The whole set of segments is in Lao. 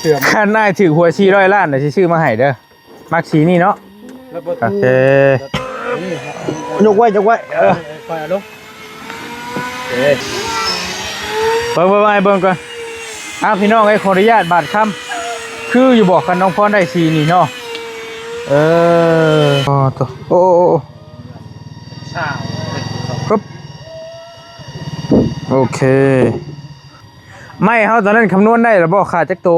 ຄັນອ້າຍຖືກຫວຍສີ່ຮ້ອຍລ້ານນະ ຊິຊື້ມາໃຫ້ເດີ. ມັກສີນີ້ເນາະ. ໂອເຄ. ຍົກໄວ້ ຍົກໄວ້. ເອີ ຄ່ອຍເອົາລົງ. ເບິ່ງ ເບິ່ງ ເບິ່ງ ເບິ່ງກ່ອນ. ອ້າວ ພີ່ນ້ອງເອີຍ ຂໍອະນຸຍາດບາດຄຳ. ຄືຢູ່ບໍ່ ຄັນນ້ອງພອນໄດ້ສີນີ້ເນາະ? ເອີ ໂອ້ ໂອ້ ໂອ້ ໂອ້ ຊາວ ປຶບ ໂອເຄ. ໄມ້ເຮົາຕອນນັ້ນຄຳນວນໄດ້ແລ້ວບໍ່ ຂາດຈັກໂຕ? ປ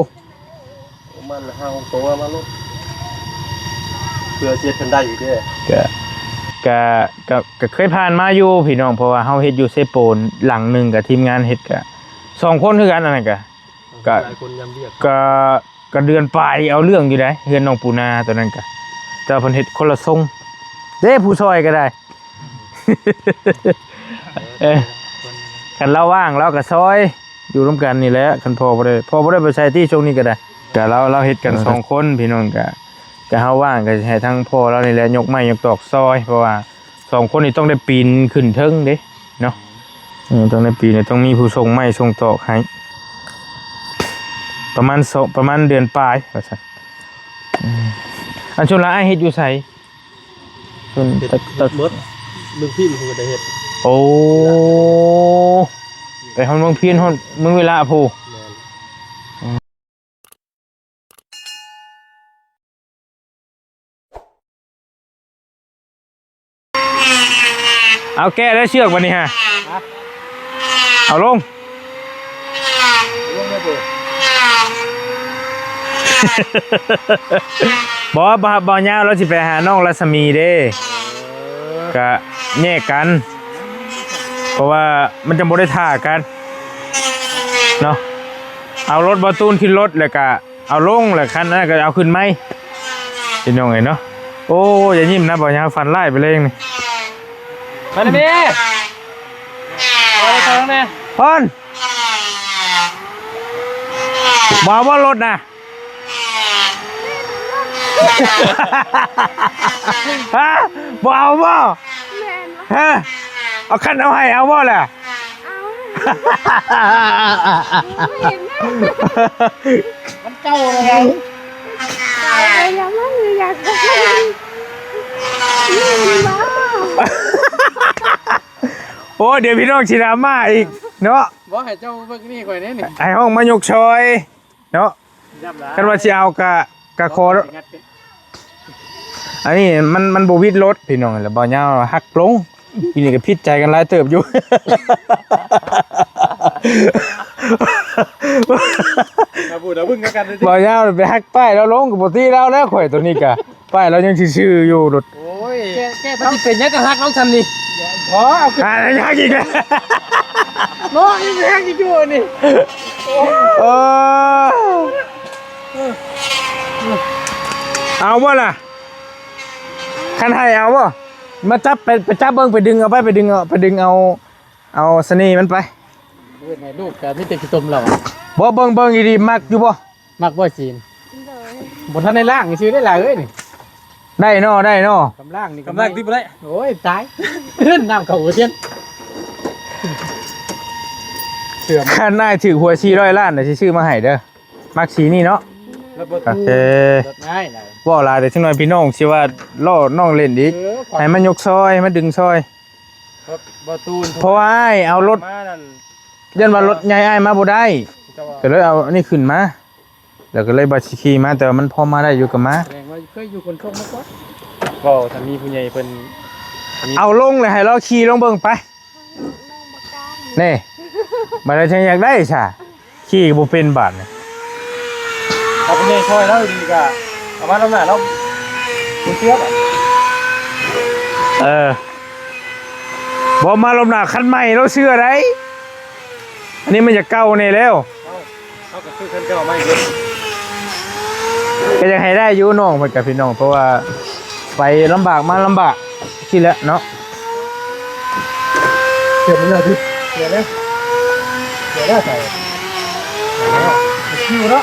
ະມານຫ້າຫົກໂຕ ມາໂລດ ເພື່ອຊິເຮັດເປັນໄດ້ອີກເດ້. ກະ ກະ ກະ ກະເຄີຍຜ່ານມາຢູ່ພີ່ນ້ອງ ເພາະວ່າເຮົາເຮັດຢູ່ເຊໂປນຫຼັງໜຶ່ງ ກະທີມງານເຮັດກະສອງຄົນຄືກັນ ອັນນັ້ນກະ ກະ ຫຼາຍຄົນຍາມວຽກ ກະ ກະເດືອນປາຍເອົາເລື່ອງຢູ່ໃດ ເຮືອນນ້ອງປູນາຕອນນັ້ນກະ ແຕ່ວ່າເພິ່ນເຮັດຄົນລະຊົງເດ້ ຜູ້ຊ່ອຍກະໄດ້. ເອີ ຄັນລາວວ່າງລາວກະຊ່ອຍ ຢູ່ນຳກັນນີ້ແຫຼະ. ຄັນພໍ່ບໍ່ໄດ້ ພໍ່ບໍ່ໄດ້ໄປໃສຕິ ຊ່ວງນີ້ກະໄດ້ ກະລາວ ລາວເຮັດກັນສອງຄົນພີ່ນ້ອງ. ກະ ກະເຮົາວ່າງກະຊິໃຫ້ທາງພໍ່ລາວນີ້ແຫຼະ ຍົກໄມ້ຍົກຕອກຊ່ອຍ ເພາະວ່າສອງຄົນນີ້ຕ້ອງໄດ້ປີນຂຶ້ນເທິງເດ້ເນາະ. ເອີ ຕ້ອງໄດ້ປີນ ຕ້ອງມີຜູ້ສົ່ງໄມ້ສົ່ງຕອກໃຫ້ ປະມານສອງ ປະມານເດືອນປາຍວ່າຊັ້ນ. ອັນ ສ່ວນຫຼາຍອ້າຍເຮັດຢູ່ໃສ? ເພິ່ນ ເຮັດ ຕັດ ຕັດ ເບິດ ເມືອງພີນເພິ່ນກະໄດ້ເຮັດ. ໂອ້ ໄປຮອດເມືອງພີນ ຮອດເມືອງວິລະພຸ້ນ. ແມ່ນ. ເອົາ ແກະໄດ້ເຊືອກບາດນີ້ຫະ ເອົາລົງ. ບໍ່ ບ່າວ ບ່າວຍາວລາວຊິໄປຫານ້ອງລັດສະໝີເດ້. ກະແຍກກັນ ເພາະວ່າມັນຈະບໍ່ໄດ້ຖ້າກັນເນາະ. ເອົາລົດບ່າວຕູນຂຶ້ນລົດ ແລ້ວກະເອົາລົງ ແລ້ວຄັນນັ້ນກະເອົາຂຶ້ນໃໝ່ ພີ່ນ້ອງເອີຍເນາະ. ໂອ້ ຢ່າຍິ້ມນະ ບ່າວຍາວຝັນຮ້າຍໄປເລີຍນີ້. ມາແມ່ ພໍນ ບໍ່ເອົາບໍ່ລົດນະ? ຮະ ບໍ່ເອົາບໍ່? ແມ່ນ ຮະ ເອົາ ຄັນເອົາໃຫ້ເອົາບໍ່ລະ? ເອົາ ບໍ່ເຫັນນະ ມັນເກົ່າແລ້ວ ຕາຍແລ້ວ ມັນຢາກໄດ້ ນີ້ບໍ່? ໂອ້ ດຽວພີ່ນ້ອງຊິດຣາມາອີກເນາະ. ບໍ່ ໃຫ້ເຈົ້າເບິ່ງນີ້ຂ້ອຍແດ່ນີ້ ໃຫ້ຫ້ອງມາຍົກຊ່ອຍ ເນາະ. ຄັນວ່າຊິເອົາກະ ກະຂໍ ອັນນີ້ມັນ ມັນບໍ່ວິດລົດພີ່ນ້ອງ ແລ້ວບ່າວຍາວຫັກລົງ. ປີນີ້ກະຜິດໃຈກັນຫຼາຍເຕີບຢູ່ ບ່າວຍາວໄປຫັກປ້າຍລາວລົງ ກະບໍ່ຕິລາວແລ້ວ. ຂ້ອຍໂຕນີ້ກະ ປ້າຍລາວຍັງຊື່ໆຢູ່ໂລດ. ໂອ້ຍ ແກະ ແກະ ມັນຊິເປັນຫຍັງກະຫັກລົງຊ່ຳນີ້. ບໍ່ ເອົາຂຶ້ນ ຫາກອີກແລ້ວ ເນາະ ຍັງຫັກອີກຢູ່ນີ້. ເອີ ເອົາບໍ່ລະ? ຄັນໃຫ້ເອົາບໍ່? ມາຈັບ ໄປ ໄປຈັບເບິ່ງ ໄປດຶງເອົາໄປ ໄປດຶງເອົາ ໄປດຶງເອົາ ເອົາສະເໜ່ມັນໄປ. ເຮັດໃຫ້ລູກກະມີແຕ່ຂີ້ຕົມເຫຼົ່າ. ບໍ່ ເບິ່ງ ເບິ່ງດີໆ ມັກຢູ່ບໍ່? ມັກບໍ່ຈີນ? ໂດຍ ບໍ່ທັນໄດ້ລ້າງຊື່ໄດ້ຫຼາຍເອີຍນີ້. ໄດ້ເນາະ ໄດ້ເນາະ ກຳລັງນີ້ ກຳລັງຕິບໍ່ໄດ້. ໂອ້ຍ ຕາຍ ນ້ຳເຂົ້າຫົວທຽນ. ຄັນອ້າຍຖືກຫວຍສີ່ຮ້ອຍລ້ານນະ ຊິຊື້ມາໃຫ້ເດີ. ມັກສີນີ້ເນາະ. ໂອເຄ ເວົ້າຫຼາຍແຕ່ຈັກໜ້ອຍພີ່ນ້ອງຊິວ່າລໍ້ນ້ອງຫຼິ້ນອີກ. ໃຫ້ມາຍົກຊ່ອຍ ໃຫ້ມາດຶງຊ່ອຍ. ເພາະວ່າອ້າຍເອົາລົດ ຢ້ານວ່າລົດໃຫຍ່ອ້າຍມາບໍ່ໄດ້ ກະເລີຍເອົາອັນນີ້ຂຶ້ນມາ ແລ້ວກະເລີຍວ່າຊິຂີ່ມາ ແຕ່ວ່າມັນພໍມາໄດ້ຢູ່ກະມາ. ແສດງວ່າເຄີຍຢູ່ຂົນສົ່ງມາກ່ອນ. ເວົ້າຖ້າມີຜູ້ໃຫຍ່ເພິ່ນ ເອົາລົງແລ້ວໃຫ້ລາວຂີ່ລົງເບິ່ງໄປ. ນີ້ ບາດໃດຈັ່ງຢາກໄດ້ຊະ ຂີ່ກະບໍ່ເປັນບາດນີ້. ເອົາຜູ້ໃຫຍ່ຊ່ອຍລາວດີກະ ເອົາມາລຳໜ້າລາວບໍ່ເຊື່ອບາດ. ເອີ ບໍ່ມາລຳໜ້າຄັນໃໝ່ລາວເຊື່ອໄດ໋. ອັນນີ້ມັນຢາກເກົ່າແນ່ແລ້ວ. ເຮົາກະຊື້ຄັນເກົ່າມາອີກເດ້. ກະຢາກໃຫ້ໄດ້ຢູ່ນ້ອງເພິ່ນກະພີ່ນ້ອງ ເພາະວ່າໄປລຳບາກມາລຳບາກຊີ້ແຫຼະເນາະ. ເສຍແລ້ວຕິ ເສຍແລ້ວ ເສຍແລ້ວໃສ່ ເສຍແລ້ວ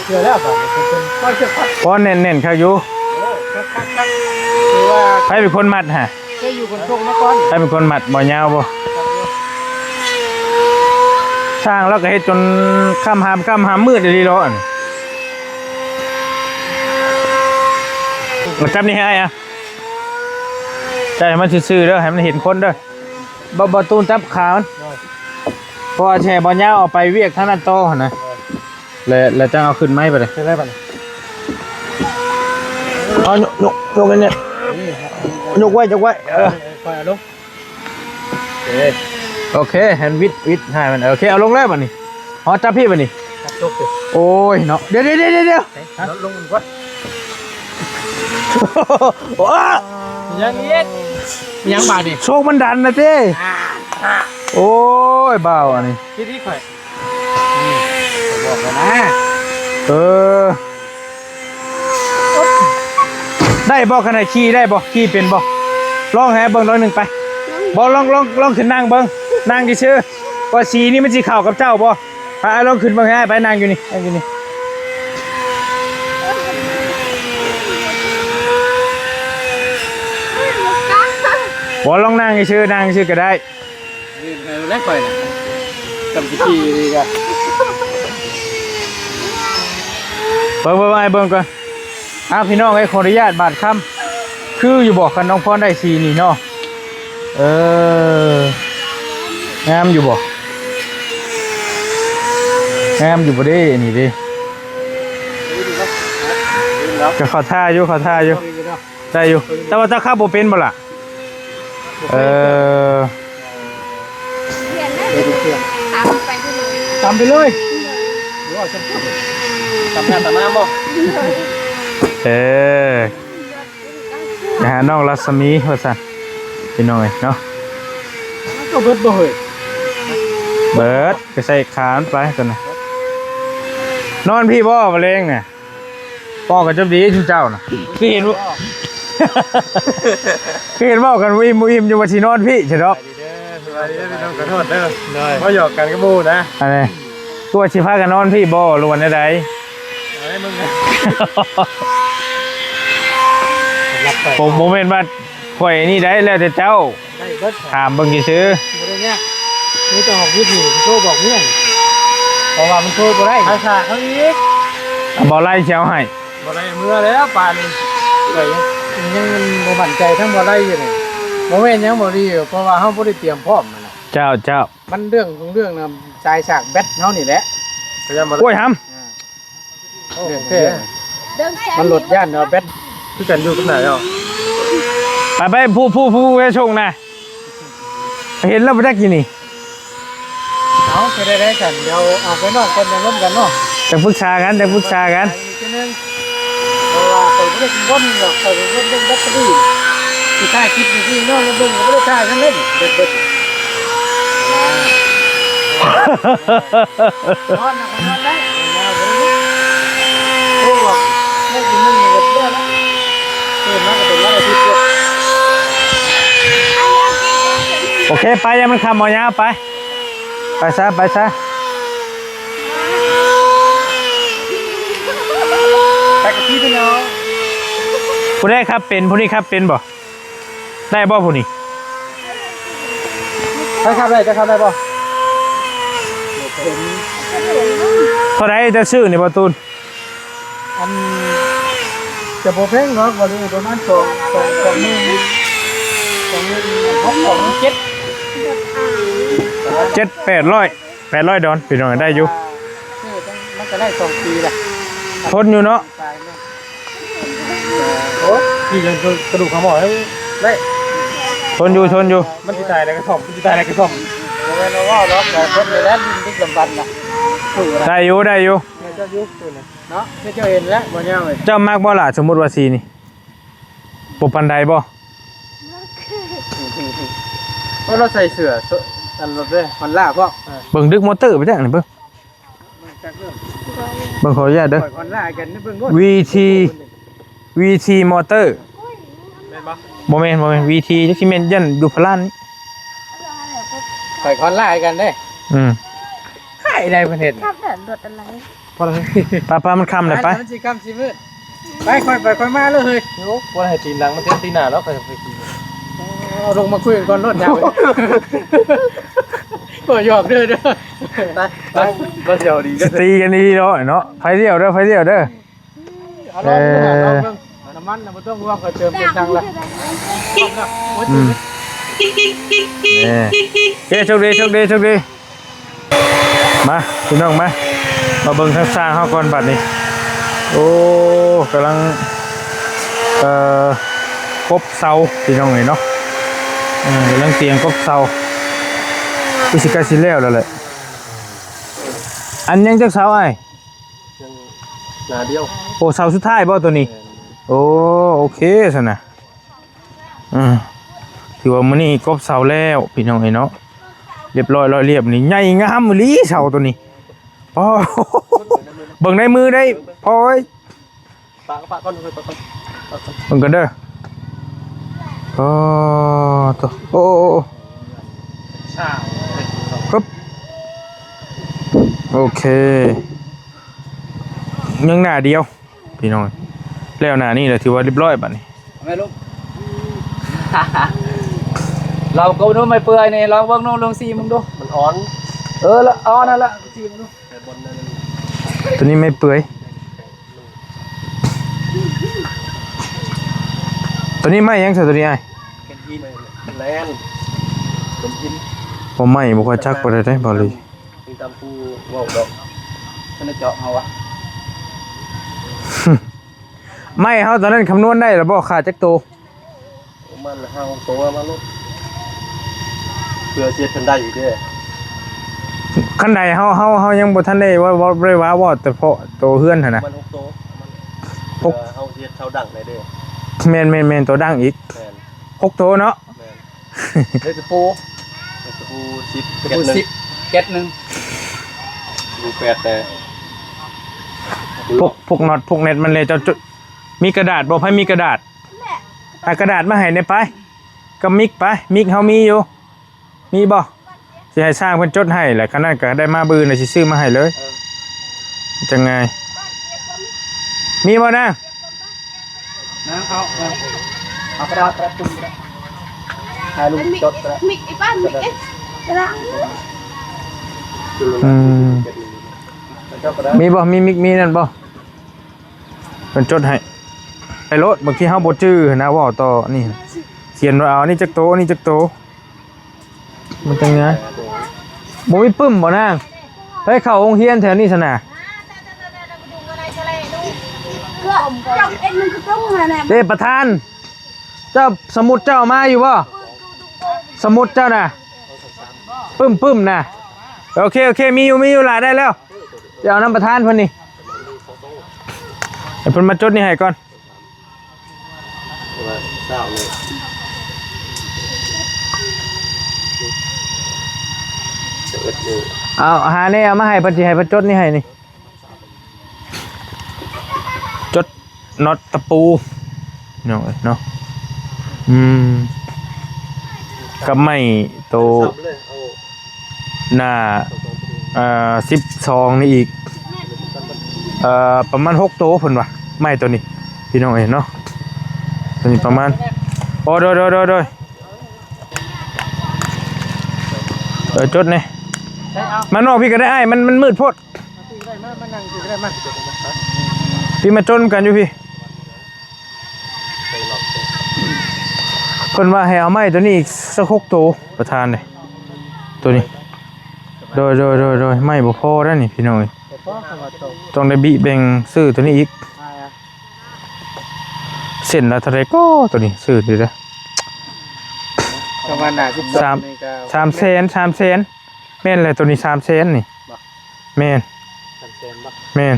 ເສຍແລ້ວ ພໍແໜ້ນໆ ຄັກຢູ່. ໃຜເປັນຄົນມັດຫະ? ເຄີຍຢູ່ຂົນສົ່ງມາກ່ອນ. ໃຜເປັນຄົນມັດ? ບໍ່ຍາວບໍ່? ຊ່າງລາວກະເຮັດຈົນຄ່ຳຫາມ ຄ່ຳຫາມມືດອີ່ຫຼີເນາະ. ມາຈັບນີ້ໃຫ້ອ້າຍອະ ຈັບໃຫ້ມັນຊື່ໆເດີ ໃຫ້ມັນເຫັນຄົນເດີ. ບໍ່ ບໍ່ ຕູນຈັບຂາມັນ ເພາະວ່າຊິໃຫ້ບ່າວຍາວເອົາໄປວຽກທາງນັ້ນຕໍ່ຫັ້ນນະ ແລ້ວ ແລ້ວຈັ່ງເອົາຂຶ້ນມາໃຫ້ບາດນີ້ ເຮັດໄດ້ບາດນີ້ ເອົາຍົກ ຍົກ ຍົກອັນນີ້ ນີ້ ຍົກໄວ້ ຍົກໄວ້ ເອີ ຄ່ອຍເອົາລົງ ໂອເຄ ໂອເຄ ໃຫ້ມັນວິດ ວິດໃຫ້ມັນ ໂອເຄ ເອົາລົງແລ້ວບາດນີ້ ເອົາຈັບພີ້ບາດນີ້ ຈັບຈົກຕິ ໂອ້ຍເນາະ ດຽວ ດຽວ ດຽວ ດຽວ ໃສ່ລົງກ່ອນ ໂອ້ ຍັງອີກ ຍັງບາດນີ້ ໂຊກມັນດັນນະຕິ ໂອ້ຍ ບ່າວອັນນີ້ ທີ່ທີ່ຂ້ອຍ ນີ້ ຂ້ອຍບອກແລ້ວນະ ເອີ ໄດ້ບໍ່ ຄັນໃຫ້ຂີ່ໄດ້ບໍ່ ຂີ່ເປັນບໍ່ ລອງໃຫ້ເບິ່ງໜ້ອຍໜຶ່ງໄປ ບໍ່ ລອງ ລອງ ລອງຂຶ້ນນັ່ງເບິ່ງ ນັ່ງຊື່ໆ ວ່າສີນີ້ມັນຊິເຂົ້າກັບເຈົ້າບໍ່ ໄປ ລອງຂຶ້ນເບິ່ງໃຫ້ອ້າຍ ໄປນັ່ງຢູ່ນີ້ ນັ່ງຢູ່ນີ້ ບໍ່ ລອງນັ່ງຊື່ໆ ນັ່ງຊື່ໆກໍໄດ້ ຢືນໃຫ້ແລ້ວຂ້ອຍນະ ຈຳຊິຂີ່ດີກະ ເບິ່ງ ເບິ່ງ ອ້າຍເບິ່ງກ່ອນ ອ້າວ ພີ່ນ້ອງເອີຍ ຂໍອະນຸຍາດບາດຄຳ ຄືຢູ່ບໍ່ ຄັນນ້ອງພອນໄດ້ສີນີ້ເນາະ ເອີ ງາມຢູ່ບໍ່ ງາມຢູ່ບໍ່ເດ້ ອັນນີ້ເດ້ ກໍເຂົ້າທ່າຢູ່ ເຂົ້າທ່າຢູ່ ໄດ້ຢູ່ ແຕ່ວ່າເຈົ້າຂັບບໍ່ເປັນບໍ່ລະ? ເອີ ຕຳໄປເລີຍ ຕຳໄປເລີຍ ຕຳແລ້ວຕຳມາບໍ່? ເອີ ໄປຫານ້ອງລັດສະໝີວ່າຊັ້ນ ພີ່ນ້ອງເອີຍເນາະ ມັນກໍເບິດບໍ່ເຮີ້ຍ? ເບິດ ໄປໃສ່ຂາມັນໄປຕົວນັ້ນ ນອນພີ້ບໍ່ ມະເລັງນະ? ເວົ້າກັນຈົບດີຊຸມເຈົ້ານະ ຄືເຫັນ ຄືເຫັນເວົ້າກັນບໍ່ອີ່ມບໍ່ອີ່ມຢູ່ ວ່າຊິນອນພີ້ຊະດອກ ສະບາຍດີເດີ ສະບາຍດີເດີ ພີ່ນ້ອງ ຂໍໂທດເດີ ໂດຍ ເວົ້າຫຍອກກັນກັບໝູ່ນະ ອັນນີ້ ຕົວະຊິພາກັນນອນພີ້ບໍ່ ຫຼືວ່າແນວໃດ? ເອົາໃຫ້ເບິ່ງນະ ບໍ່ ບໍ່ແມ່ນວ່າຂ້ອຍນີ້ໃດ ແລ້ວແຕ່ເຈົ້າ ໄດ້ເບິດ ຖາມເບິ່ງຊື່ໆ ບໍ່ໄດ້ຍາກ ມີແຕ່ອອກວິທຍຸໂທບອກເມຍ ເພາະວ່າມັນໂທບໍ່ໄດ້ ພາສາເຂົາອີກ ບໍ່ໄລ່ຊິເອົາໃຫ້ ບໍ່ໄດ້ເມືອແລ້ວປານນີ້ ຂ້ອຍຍັງ ຍັງບໍ່ໝັ້ນໃຈທັງບໍ່ໄລ່ຢູ່ນີ້ ບໍ່ແມ່ນຫຍັງບໍ່ດີ ເພາະວ່າເຮົາບໍ່ໄດ້ຕຽມພ້ອມຫັ້ນນະ ເຈົ້າ ເຈົ້າ ມັນເລື່ອງຂອງເລື່ອງນະ ສາຍສາກແບັດເຮົານີ້ແຫຼະ ໂອ້ຍ ຫຳ ອ່າ ເລື່ອງຂອງເລື່ອງ ມັນລົດຢ້ານເອົາແບັດ ຄືກັນຢູ່ກັບນາຍເນາະ ໄປ ໄປ ຜູ້ ຜູ້ ຜູ້ໄປສົ່ງນະ ເຫັນແລ້ວບໍ່ຈັກຢູ່ນີ້ ເອົາ ເຮັດໄດ້ໄດ໋ຊັ້ນ ດຽວເອົາໄປນອກກ່ອນ ຈັ່ງລົມກັນເນາະ ຈັ່ງປຶກສາກັນ ຈັ່ງປຶກສາກັນ ອີກເທື່ອໜຶ່ງ ເພາະວ່າຂ້ອຍບໍ່ໄດ້ເປັນຄົນດອກ ຂ້ອຍເປັນຄົນເບິ່ງແບັດເຕີຣີ ຊິຖ່າຍຄລິບຢູ່ພີ້ເນາະ ມາເບິ່ງກໍບໍ່ໄດ້ຖ່າຍຊັ້ນເດ້ ເບິດໆ ນອນນະ ນອນໄດ້ ໂອ້ ໄດ້ກິນໜຶ່ງກໍເບິດແລ້ວ ເກີດມາກໍເປັນວັນອາທິດເດ້ ໂອເຄ ໄປ ຢ່າມັນຄ່ຳ ເອົາຍາວໄປ ໄປຊະ ໄປຊະ ໄປກັບພີ່ພີ່ນ້ອງ ຜູ້ໃດຂັບເປັນ ຜູ້ນີ້ຂັບເປັນບໍ່? ໄດ້ບໍ່ຜູ້ນີ້? ໃຜຂັບໄດ້ ເຈົ້າຂັບໄດ້ບໍ່? ເທົ່າໃດເຈົ້າຊື້ນີ້ ບໍ່ຕູນ? ອັນ ຈະບໍ່ແພງດອກ ບໍ່ໄດ້ປະມານສອງ ສອງ ສອງໝື່ນ ສອງໝື່ນຫົກ ສອງໝື່ນເຈັດ ເຈັດແປດຮ້ອຍ ແປດຮ້ອຍດອນ ພີ່ນ້ອງ ໄດ້ຢູ່ ເອີ ມັນກໍໄດ້ສອງປີລະ ທົນຢູ່ເນາະ ໂອ້ ທີ່ຍັງກະດູກຂະໝໍ້ໄດ້ ທົນຢູ່ ທົນຢູ່ ມັນຊິຕາຍແລ້ວກະສ້ອມ ມັນຊິຕາຍແລ້ວກະສ້ອມ ບໍ່ແມ່ນວ່າເວົ້າດອກ ແຕ່ຄົນນີ້ແຫຼະ ດິກລຳບັນນະ ໄດ້ຢູ່ ໄດ້ຢູ່ ເຈົ້າຢູ່ ເນາະ ຄືເຈົ້າເຫັນແລ້ວ ບໍ່ຍາວເລີຍ ເຈົ້າມັກບໍ່ລະ ສົມມຸດວ່າສີນີ້ ບໍ່ປານໃດບໍ່? ເພາະລາວໃສ່ເສື້ອ ອັນລົດເດ້ ຮອນດ້າພ້ອມ ເບິ່ງດຶກມໍເຕີໄປແທ້ນີ້ ເບິ່ງ ເບິ່ງ ຂໍອະນຸຍາດເດີ ຮອນດ້າກັນ ເບິ່ງໂລດ ວີທີ ວີທີມໍເຕີ ແມ່ນບໍ່? ບໍ່ແມ່ນ ບໍ່ແມ່ນ ວີທີ ຈັກຊິແມ່ນ ຢ້ານຢູ່ພະລານນີ້ ຂ້ອຍຮອນດ້າກັນເດ້ ອືມ ໃຫ້ໄດ້ເພິ່ນເຮັດ ຂັບແບບລົດອັນໃດ ພໍແລ້ວ ໄປໆ ມັນຄ່ຳແລ້ວ ໄປ ມັນຊິຄ່ຳຊິມືດ ໄປ ຄ່ອຍໄປຄ່ອຍມາເລີຍເຮີ້ຍ ໂອ້ ບໍ່ໄດ້ໃຫ້ຕີນຫຼັງ ມັນເຕັມຕີນໜ້າແລ້ວ ຂ້ອຍໄປຂີ່ ເອົາລົງມາຄຸຍກັນກ່ອນໂລດ ຍາວ ກໍຫຍອກເດີ ເດີ ໄປ ໄປ ບໍ່ຊິເອົາດີ ຊິຕີກັນດີເນາະ ໄຟດຽວເດີ ໄຟດຽວເດີ ເອົາລອງເບິ່ງ ເອີ ລອງເບິ່ງ ມັນນະບໍ່ຕ້ອງຫ່ວງ ຂ້ອຍເຕີມເປັນທາງລະ. ອືມ ເອີ ໂຊກດີ ໂຊກດີ ໂຊກດີ. ມາພີ່ນ້ອງມາ ມາເບິ່ງທາງຊ່າງເຮົາກ່ອນບັດນີ້. ໂອ້ ກຳລັງ ເອີ ກົບເສົາພີ່ນ້ອງເອີຍເນາະ. ເອີ ກຳລັງຕຽມກົບເສົາ ຄືຊິໃກ້ຊິແລ້ວແລ້ວແຫຼະ. ອັນຍັງຈັກເສົາອ້າຍ? ຍັງໜ້າດຽວ. ໂອ້ ເສົາສຸດທ້າຍບໍ່ໂຕນີ້? ແມ່ນ. ໂອ້ ໂອເຄຊັ້ນນະ. ອືມ ຖືວ່າມື້ນີ້ກົບເສົາແລ້ວພີ່ນ້ອງເອີຍເນາະ ລຽບຮ້ອຍລອຍລຽບ. ນີ້ໃຫຍ່ງາມອີ່ຫຼີເສົາໂຕນີ້. ອໍ ເບິ່ງໃນມືໄດ້ພໍ່ເອີຍ. ປະ ປະກ່ອນ ເບິ່ງກ່ອນເດີ. ອໍ ໂຕ ໂອ້ ໂອ້ ໂອ້ ຊາວ ປຶບ ໂອເຄ ຍັງໜ້າດຽວ. ພີ່ນ້ອງ ແລ້ວໜ້ານີ້ລະຖືວ່າລຽບຮ້ອຍບັດນີ້. ແມ່ລູກ ລອງກົມດູໄມ້ເປືອຍນີ້ ລອງເບິ່ງດູ ລອງສີເບິ່ງດູ. ມັນອ່ອນ ເອີ ລະອ່ອນຫັ້ນລະ ສີເບິ່ງດູ. ໂຕນີ້ໄມ້ເປືອຍ ໂຕນີ້ໄມ້ຫຍັງຊະໂຕນີ້ອ້າຍ? ແກ່ນຫີນ ແລ່ນ ແກ່ນຫີນ. ບໍ່ໄມ້ບໍ່ຄ່ອຍຈັກປານໃດເດ້ ເບົາຫຼີ. ມີຕາມຜູ້ເວົ້າດອກ ເພິ່ນໄດ້ເຈາະເຮົາວະ. ໄມ້ເຮົາຕອນນັ້ນຄຳນວນໄດ້ລະບໍ່ ຂາດຈັກໂຕ? ປະມານຫ້າຫົກໂຕມາໂລດ ເພື່ອຊິເຮັດຄັນໄດອີກເດ້. ຄັນໄດເຮົາ ເຮົາ ເຮົາຍັງບໍ່ທັນໄດ້ວ່າ ບໍ່ໄດ້ວ່າ ເວົ້າແຕ່ເພາະໂຕເຮືອນຫັ້ນນະ. ປະມານຫົກໂຕ ຫົກ ເພື່ອເຮົາຊິເຮັດເສົາດັງໄດ້ເດ້. ແມ່ນໆໆ ໂຕດັງອີກ. ແມ່ນ ຫົກໂຕເນາະ. ແມ່ນ ເຮັດຕະປູ ເຮັດຕະປູສິບ ຕະປູສິບ ແກັດໜຶ່ງ ແກັດໜຶ່ງ ຮູແປດແຕ່ ພວກ ພວກນັອດພວກແນັດມັນແຫຼະ. ເຈົ້າ ເຈົ້າມີກະດາດບໍ່? ໃຜມີກະດາດ? ຫາກະດາດມາໃຫ້ແດ່ໄປ ກັບມິກໄປ. ມິກເຮົາມີຢູ່ ມີບໍ່? ຊິໃຫ້ຊ່າງເພິ່ນຈົດໃຫ້ແຫຼະ. ຄັນນັ້ນກໍໄດ້ມາ ມື້ອື່ນຊິຊື້ມາໃຫ້ເລີຍ. ເອີ ຈັ່ງໄງ ມີບໍ່ນາງ? ນາງເອົາ ເອົາ ເອົາກະດາດ ກະດາດ ໃຫ້ລຸງຈົດກະດາດ. ມິກ ອີປ້າ ມິກເອີຍ ກະດາດ. ອືມ ມີບໍ່? ມີມິກ ມີນັ້ນບໍ່? ເພິ່ນຈົດໃຫ້ ໄປໂລດ. ບາງທີເຮົາບໍ່ຈື່ນະ ເວົ້າຕໍ່ນີ້ ຂຽນວ່າ ເອົາ ອັນນີ້ຈັກໂຕ ອັນນີ້ຈັກໂຕ. ມັນຈັ່ງໃດ ບໍ່ມີປຶ້ມບໍ່ນາງ? ໃຜເຂົ້າໂຮງຮຽນແຖວນີ້ຊັ້ນນະ? ເດ້ປະທານ ເຈົ້າ ສະໝຸດເຈົ້າເອົາມາຢູ່ບໍ່? ສະໝຸດເຈົ້ານະ ປຶ້ມໆນະ. ໂອເຄ ໂອເຄ ມີຢູ່ ມີຢູ່ ຫຼາຍ ໄດ້ແລ້ວ. ໄປເອົານຳປະທານເພິ່ນນີ້ ໃຫ້ເພິ່ນມາຈົດນີ້ໃຫ້ກ່ອນ. ເອົາ ຫາແດ່ ເອົາມາໃຫ້ເພິ່ນ ຊິໃຫ້ເພິ່ນຈົດນີ້ໃຫ້ນີ້. ຈົດນັອດຕະປູ ພີ່ນ້ອງເອີຍເນາະ. ອືມ ກັບໄມ້ໂຕໜ້າ ເອີ ສິບສອງນີ້ອີກ ເອີ ປະມານຫົກໂຕເພິ່ນວ່າ ໄມ້ໂຕນີ້ ພີ່ນ້ອງເອີຍເນາະ. ໂຕນີ້ປະມານ ໂອ້ ໂດຍ ໂດຍ ໂດຍ ໂດຍ. ເອີ ຈົດແດ່ ມານອກພີ້ກໍໄດ້ອ້າຍ ມັນ ມັນມືດໂພດ. ມາ ມານັ່ງພີ້ກໍໄດ້ ມາ ພີ້ ມາຈົດນຳກັນຢູ່ພີ້. ເພິ່ນວ່າໃຫ້ເອົາໄມ້ໂຕນີ້ອີກສັກຫົກໂຕ ປະທານເດ້ ໂຕນີ້. ໂດຍ ໂດຍ ໂດຍ ໂດຍ. ໄມ້ບໍ່ພໍແລ້ວນີ້ ພີ່ນ້ອງເອີຍ ບໍ່ພໍ ຕ້ອງໄດ້ບິແບ່ງຊື້ໂຕນີ້ອີກ. ເສັ້ນລະເທົ່າໃດກໍໂຕນີ້ ຊື້ເດີ້ ປະມານໜ້າສິບສາມ ສາມແສນ ສາມແສນ. ແມ່ນແຫຼະ ໂຕນີ້ສາມແສນນີ້. ບໍ່ ແມ່ນ ສາມແສນບໍ່? ແມ່ນ.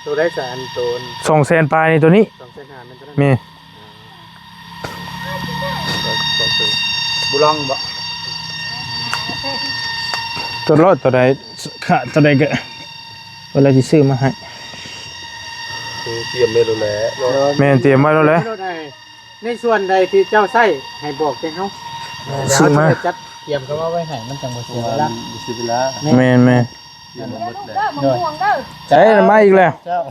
ໂຕໃດສະ ອັນໂຕ ສອງແສນປາຍນີ້ ໂຕນີ້ ສອງແສນຫ້າ ແມ່ນໂຕນັ້ນ. ແມ່ນ. ບຸລອງບໍ່? ຕົວລອດ ຕົວໃດ ຂາດຕົວໃດກໍ ເວລາຊິຊື້ມາໃຫ້ ຕຽມໄວ້ໂລດແຫຼະ. ແມ່ນ ຕຽມໄວ້ໂລດແຫຼະ. ໃນສ່ວນໃດທີ່ເຈົ້າໃຊ້ໃຫ້ບອກແຕ່ເຮົາ ຊື້ມາ ຈັດຕຽມກັນມາໄວ້ໃຫ້ ມັນຈັ່ງບໍ່ເສຍເວລາ ບໍ່ເສຍເວລາ. ແມ່ນ ແມ່ນ. ຕຽມມາໝົດແລ້ວ ເຈົ້າ ມາອີກແລ້ວ ເຈົ້າ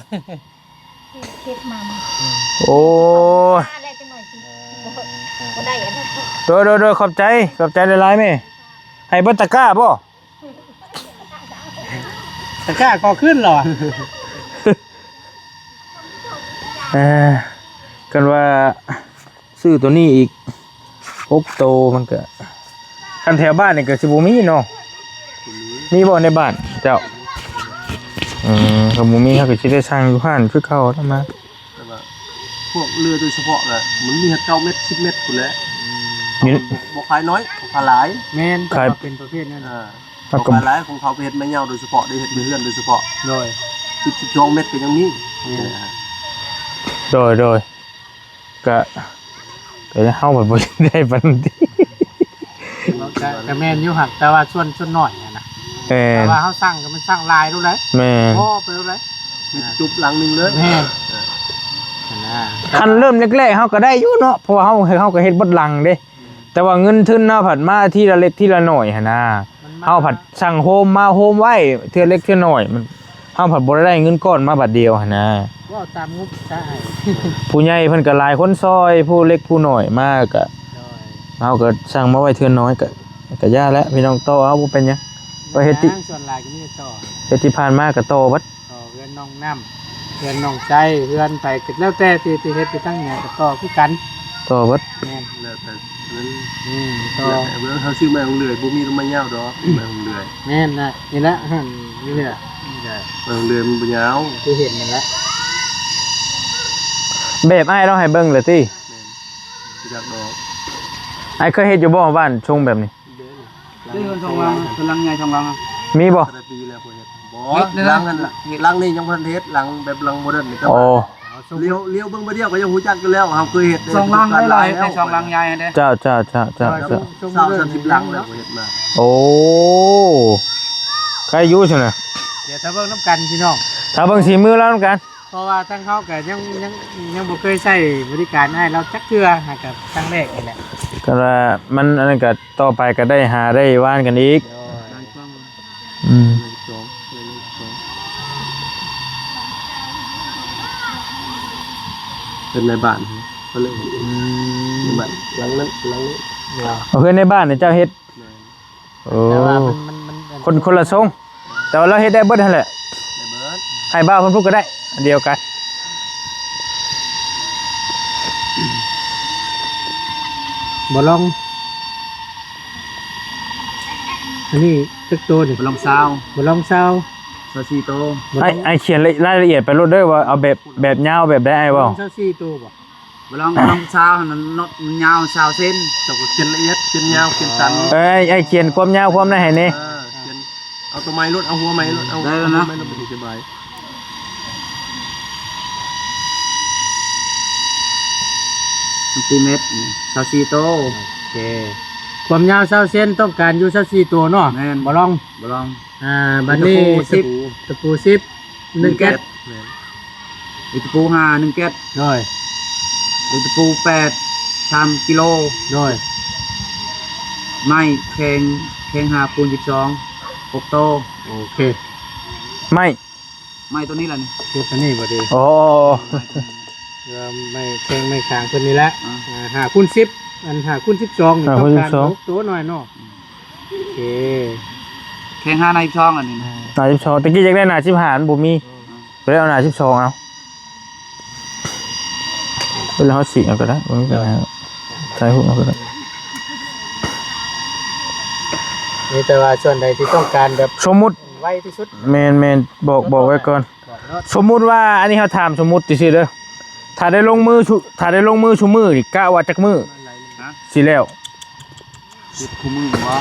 ເກັບມາ. ໂອ້ຍ ມາແລ້ວຈັກໜ້ອຍຊິ ບໍ່ໄດ້ອັນນັ້ນ. ໂດຍ ໂດຍ ໂດຍ ຂອບໃຈ ຂອບໃຈຫຼາຍໆແມ່. ໃຫ້ເບິດຕະກ້າບໍ່? ຕະກ້າກໍຂຶ້ນແລ້ວ. ເອີ ຄັນວ່າຊື້ໂຕນີ້ອີກຫົກໂຕ ມັນກະ ຄັນແຖວບ້ານນີ້ກະຊິບໍ່ມີເນາະ. ມີບໍ່ໃນບ້ານເຈົ້າ? ອືມ ຄັນບໍ່ມີເຮົາກະຊິໄດ້ສັ່ງຢູ່ຮ້ານຄືເກົ່ານຳມາ. ແຕ່ວ່າພວກເຮືອໂດຍສະເພາະນະ ມັນມີແຕ່ເກົ້າເມັດ ສິບເມັດພຸ້ນແຫຼະ. ຢູ່ ບໍ່ ບໍ່ຂາຍໜ້ອຍ ຂາຍຫຼາຍ. ແມ່ນ ຂາຍ ເປັນປະເພດນັ້ນ. ອ່າ ເຂົາຂາຍຫຼາຍ ຂອງເຂົາເຮັດໄມ້ຍາວໂດຍສະເພາະ ໄດ້ເຮັດໄມ້ເຮືອນໂດຍສະເພາະ. ໂດຍ ສິບ ສິບສອງເມັດກະຍັງມີ. ແມ່ນ ໂດຍ ໂດຍ ກະ ກະເຮົາບັດບໍ່ໄດ້ປານນັ້ນຕິ. ກະ ກະແມ່ນຢູ່ຫັ້ນ ແຕ່ວ່າສ່ວນ ສ່ວນໜ້ອຍຫັ້ນນະ. ແມ່ນ ແຕ່ວ່າເຮົາສັ່ງກະແມ່ນສັ່ງຫຼາຍໂລດໃດ໋. ແມ່ນ ພໍໄປໂລດໃດ໋ ມີແຕ່ຈຸບຫຼັງໜຶ່ງເລີຍ. ແມ່ນ ຫັ້ນນະ ຄັນເລີ່ມແລກໆ ເຮົາກະໄດ້ຢູ່ເນາະ ເພາະວ່າເຮົາ ເຮົາກະເຮັດເບິດຫຼັງເດ້. ແຕ່ວ່າເງິນທຶນເຮົາພັດມາທີລະເລັກທີລະໜ້ອຍຫັ້ນນະ. ມັນມາ ເຮົາພັດສັ່ງໂຮມມາໂຮມໄວ້ເທື່ອເລັກເທື່ອໜ້ອຍ ມັນ ເຮົາພັດບໍ່ໄດ້ເງິນກ້ອນມາບາດດຽວຫັ້ນນະ. ເວົ້າຕາມງົບຊະ ຜູ້ໃຫຍ່ເພິ່ນກະຫຼາຍຄົນຊ່ອຍ ຜູ້ເລັກຜູ້ນ້ອຍມາກະ ໂດຍ ເຮົາກະສັ່ງມາໄວ້ເທື່ອໜ້ອຍ ກະ ກະຢ່າແຫຼະພີ່ນ້ອງ ຕໍ່ເອົາ ບໍ່ເປັນຫຍັງ. ເຮັດທີ່ ສ່ວນຫຼາຍກະມີແຕ່ຕໍ່ ເຮັດທີ່ຜ່ານມາກະຕໍ່ເບິດ. ຕໍ່ເຮືອນນ້ອງນ້ຳ ເຮືອນນ້ອງໃຈ ເຮືອນໃຜກະແລ້ວແຕ່ທີ່ ທີ່ເຮັດຢູ່ທາງເໜືອກະຕໍ່ຄືກັນ ຕໍ່ເບິດ. ແມ່ນ ແລ້ວແຕ່ເງິນ. ອືມ ຕໍ່ ແລ້ວແຕ່ເບິ່ງ ເຮົາຊື້ໄມ້ຂອງເລື່ອຍ ບໍ່ມີໄມ້ຍາວດອກ ໄມ້ຂອງເລື່ອຍ. ແມ່ນນະ ນີ້ແຫຼະ ຫັ້ນ ນີ້ແຫຼະ ໄມ້ຂອງເລື່ອຍມັນບໍ່ຍາວ ຄືເຫັນນັ້ນແຫຼະ. ແບບອ້າຍລາວໃຫ້ເບິ່ງແລ້ວຕິ? ແມ່ນ ບໍ່ຈັກດອກ. ອ້າຍເຄີຍເຮັດຢູ່ບໍ່ ບ້ານຊົງແບບນີ້? ເດີ ເຮືອນສອງຫຼັງ ເຮືອນຫຼັງໃຫຍ່ສອງຫຼັງ. ມີບໍ່? ຫຼາຍປີແລ້ວບໍ່ເຮັດ. ບໍ່ ເຮັດແລ້ວ ຫຼັງຫັ້ນ ຫຼັງນີ້ຍັງບໍ່ທັນເຮັດ ຫຼັງແບບຫຼັງໂມເດີນນີ້. ໂອ້ ລຽວ ລຽວເບິ່ງບາດດຽວກະຍັງຮູ້ຈັກຢູ່ແລ້ວ ເຮົາເຄີຍເຮັດ ສອງຫຼັງຫຼາຍໆ ແຕ່ສອງຫຼັງໃຫຍ່ຫັ້ນເດ້. ເຈົ້າ ເຈົ້າ ເຈົ້າ ເຈົ້າ ເຈົ້າ ເຈົ້າ ຊາວ ສາມສິບຫຼັງແລ້ວບໍ່ເຮັດມາ. ໂອ້ ໃຄຢູ່ຊັ້ນນະ. ດຽວຖ້າເບິ່ງນຳກັນພີ່ນ້ອງ ຖ້າເບິ່ງສີມືລາວນຳກັນ. ເພາະວ່າທາງເຮົາກະຍັງ ຍັງ ຍັງບໍ່ເຄີຍໃຊ້ບໍລິການອ້າຍລາວຈັກເທື່ອ ຫາກະຄັ້ງແລກນີ້ແຫຼະ. ກະວ່າມັນ ອັນນັ້ນກະ ຕໍ່ໄປກະໄດ້ຫາໄດ້ວານກັນອີກ. ໂດຍ ອືມ ເປັນນາຍບ້ານເພິ່ນເລີຍ. ອືມ ນາຍບ້ານຫຼັງນັ້ນ ຫຼັງນີ້. ເອົາ ເຮືອນໃນບ້ານນີ້ເຈົ້າເຮັດ? ແມ່ນ. ໂອ້ ແຕ່ວ່າມັນ ມັນ ມັນ ຄົນ ຄົນລະຊົງ ແຕ່ວ່າລາວເຮັດໄດ້ເບິດຫັ້ນແຫຼະ. ໄດ້ເບິດ ໃຫ້ບ່າວເພິ່ນພຸ້ນກະໄດ້ ອັນດຽວກັນ. ບໍ່ລອງ ອັນນີ້ຈັກໂຕນີ້? ບໍ່ລອງຊາວ ບໍ່ລອງຊາວ ຊາວສີ່ໂຕ. ອ້າຍ ອ້າຍຂຽນລາຍລະອຽດໄປໂລດເດີ ວ່າເອົາແບບ ແບບຍາວແບບໃດອ້າຍເວົ້າ. ຊາວສີ່ໂຕບໍ່? ບໍ່ລອງ ບໍ່ລອງຊາວຫັ້ນ ມັນຍາວຊາວເຊັນ. ເຈົ້າກະຂຽນລະອຽດ ຂຽນຍາວ ຂຽນສັ້ນ. ເອີຍ ອ້າຍຂຽນຄວາມຍາວຄວາມນັ້ນໃຫ້ແດ່. ເອີ ຂຽນ ເອົາໂຕໃໝ່ໂລດ ເອົາຫົວໃໝ່ໂລດ ເອົາ ໄດ້ແລ້ວນະ ຫົວໃໝ່ໂລດ ມັນຊິສະບາຍ. ຊັງຕີແມັດ ຊາວສີ່ໂຕ. ໂອເຄ ຄວາມຍາວຊາວເຊັນ ຕ້ອງການຢູ່ຊາວສີ່ໂຕເນາະ. ແມ່ນ ບໍ່ລອງ ບໍ່ລອງ. ອ່າ ບາດນີ້ ຕະປູສິບ ຕະປູສິບ ໜຶ່ງແກັດ. ແມ່ນ ອີກຕະປູຫ້າ ໜຶ່ງແກັດ. ໂດຍ ອີກຕະປູແປດ ສາມກິໂລ. ໂດຍ ໄມ້ແຂງ ແຂງຫ້າຄູນສິບສອງ ຫົກໂຕ. ໂອເຄ ໄມ້ ໄມ້ໂຕນີ້ລະນີ້ ເຮັດອັນນີ້ບໍ່ດີ. ໂອ້ ໄມ້ໂຕນີ້ ເພື່ອໄມ້ແຂ້ງໄມ້ຄາງເພິ່ນນີ້ແຫຼະ. ອ່າ ອ່າ ຫ້າຄູນສິບ ອັນຫ້າຄູນສິບສອງນີ້ ຫ້າຄູນສິບສອງ ຕ້ອງການຫົກໂຕໜ້ອຍເນາະ. ອືມ ໂອເຄ ແຂ້ງຫ້າໜ້າສິບສອງອັນນີ້ນະ ໜ້າສິບສອງ. ຕະກີ້ຢາກໄດ້ໜ້າສິບຫ້າ ມັນບໍ່ມີ ອືມ ກະເລີຍເອົາໜ້າສິບສອງເອົາ. ເວລາເຮົາສີກເອົາກະໄດ້ ບໍ່ມີບັນຫາ ຖ່າຍຮູບເອົາກະໄດ້. ມີແຕ່ວ່າສ່ວນໃດທີ່ຕ້ອງການແບບ ສົມມຸດ ໄວທີ່ສຸດ. ແມ່ນໆ ບອກ ບອກໄວ້ກ່ອນ. ສົມມຸດວ່າ ອັນນີ້ເຮົາຖາມສົມມຸດຊື່ໆເດີ ຖ້າໄດ້ລົງມືຊຸ ຖ້າໄດ້ລົງມືຊຸມື້ນີ້ ກະວ່າຈັກມື້ ຮະ ຊິແລ້ວ? ເຮັດຄູ່ມື້ບໍ່?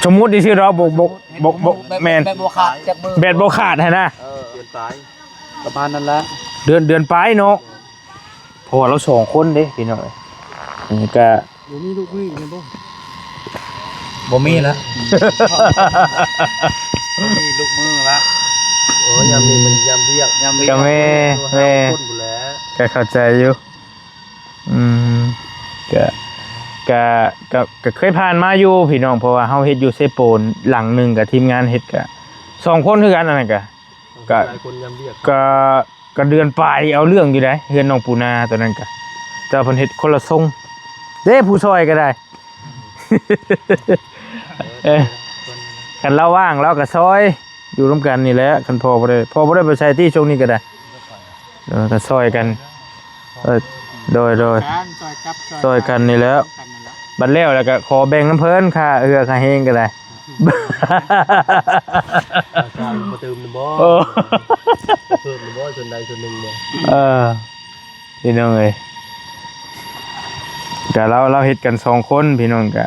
ສົມມຸດຊື່ໆດອກ ບໍ່ ບໍ່ ບໍ່ ແມ່ນ ແບບບໍ່ຂາດຈັກມື້ ແບບບໍ່ຂາດຫັ້ນນະ. ເອີ ເດືອນປາຍ ປະມານນັ້ນລະ ເດືອນ ເດືອນປາຍເນາະ. ເພາະວ່າລາວສອງຄົນເດ້ພີ່ນ້ອງເອີຍ ອັນນີ້ກະ ບໍ່ມີລູກມືອີກແມ່ນບໍ່? ບໍ່ມີລະ ບໍ່ມີລູກມືລະ. ໂອ້ຍ ຍາມນີ້ມັນຍາມວຽກ ຍາມວຽກ ກະແມ່ນ ແມ່ນ ຄົນພຸ້ນແຫຼະ ກະເຂົ້າໃຈຢູ່. ອືມ ກະ ກະ ກະ ກະເຄີຍຜ່ານມາຢູ່ພີ່ນ້ອງ ເພາະວ່າເຮົາເຮັດຢູ່ເຊໂປນຫຼັງໜຶ່ງ ກະທີມງານເຮັດກະສອງຄົນຄືກັນ ອັນນັ້ນກະ ກະ ຫຼາຍຄົນຍາມວຽກ ກະ ກະເດືອນປາຍເອົາເລື່ອງຢູ່ໃດ ເຮືອນນ້ອງປູນາຕອນນັ້ນກະ ແຕ່ວ່າເພິ່ນເຮັດຄົນລະຊົງເດ້ ຜູ້ຊ່ອຍກະໄດ້. ເອີ ຄັນລາວວ່າງລາວກະຊ່ອຍ ຢູ່ນຳກັນນີ້ແຫຼະ ຄັນພໍ່ບໍ່ໄດ້ ພໍ່ບໍ່ໄດ້ໄປໃສຕິ ຊ່ວງນີ້ກະໄດ້ ເອີ ກະຊ່ອຍກັນ. ເອີ ໂດຍ ໂດຍ ການຊ່ອຍຈັບຊ່ອຍ ຊ່ອຍກັນນີ້ແຫຼ້ວ ຊ່ອຍກັນນັ້ນແຫຼະ ບັດແລ້ວແລ້ວກໍຂໍແບ່ງນຳເພິ່ນ ຄ່າເຫື່ອຄ່າແຮງກໍໄດ້ ສ້າງບໍ່ຕື່ມນຳບໍ່? ເອີ ເພີ່ມນຳບໍ່? ສ່ວນໃດສ່ວນໜຶ່ງບໍ່? ເອີ ພີ່ນ້ອງເອີຍ ກະລາວ ລາວເຮັດກັນສອງຄົນ ພີ່ນ້ອງ ກະ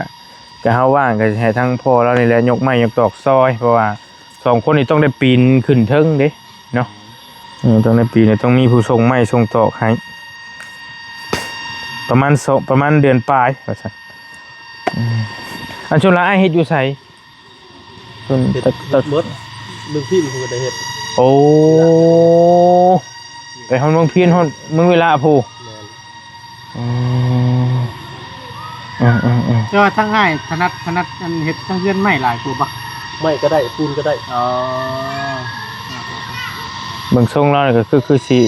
ກະເຮົາວ່າງກະຊິໃຫ້ທາງພໍ່ລາວນີ້ແຫຼະ ຍົກໄມ້ຍົກຕອກຊ່ອຍ ເພາະວ່າສອງຄົນນີ້ຕ້ອງໄດ້ປີນຂຶ້ນເທິງເດ້ເນາະ ເອີ ຕ້ອງໄດ້ປີນ ຕ້ອງມີຜູ້ສົ່ງໄມ້ສົ່ງຕອກໃຫ້ ປະມານສອງ ປະມານເດືອນປາຍວ່າຊັ້ນ ອືມ ອັນ ສ່ວນຫຼາຍອ້າຍເຮັດຢູ່ໃສ? ເພິ່ນ ເຮັດ ຕັດ ຕັດ ໝົດ ເມືອງພີ້ນເພິ່ນກໍໄດ້ເຮັດ ໂອ້ ໄປຮອດເມືອງພີ້ນ ຮອດເມືອງວິລະພຸ້ນ ແມ່ນ ອືມ ເອີໆໆ ແຕ່ວ່າທາງອ້າຍຖະໜັດ ຖະໜັດອັນເຮັດທາງເຮືອນໄມ້ຫຼາຍກວ່າບໍ່? ໄມ້ກໍໄດ້ ປູນກໍໄດ້ ອໍ ເບິ່ງຊົງລາວນີ້ກໍຄື ຄືຊິ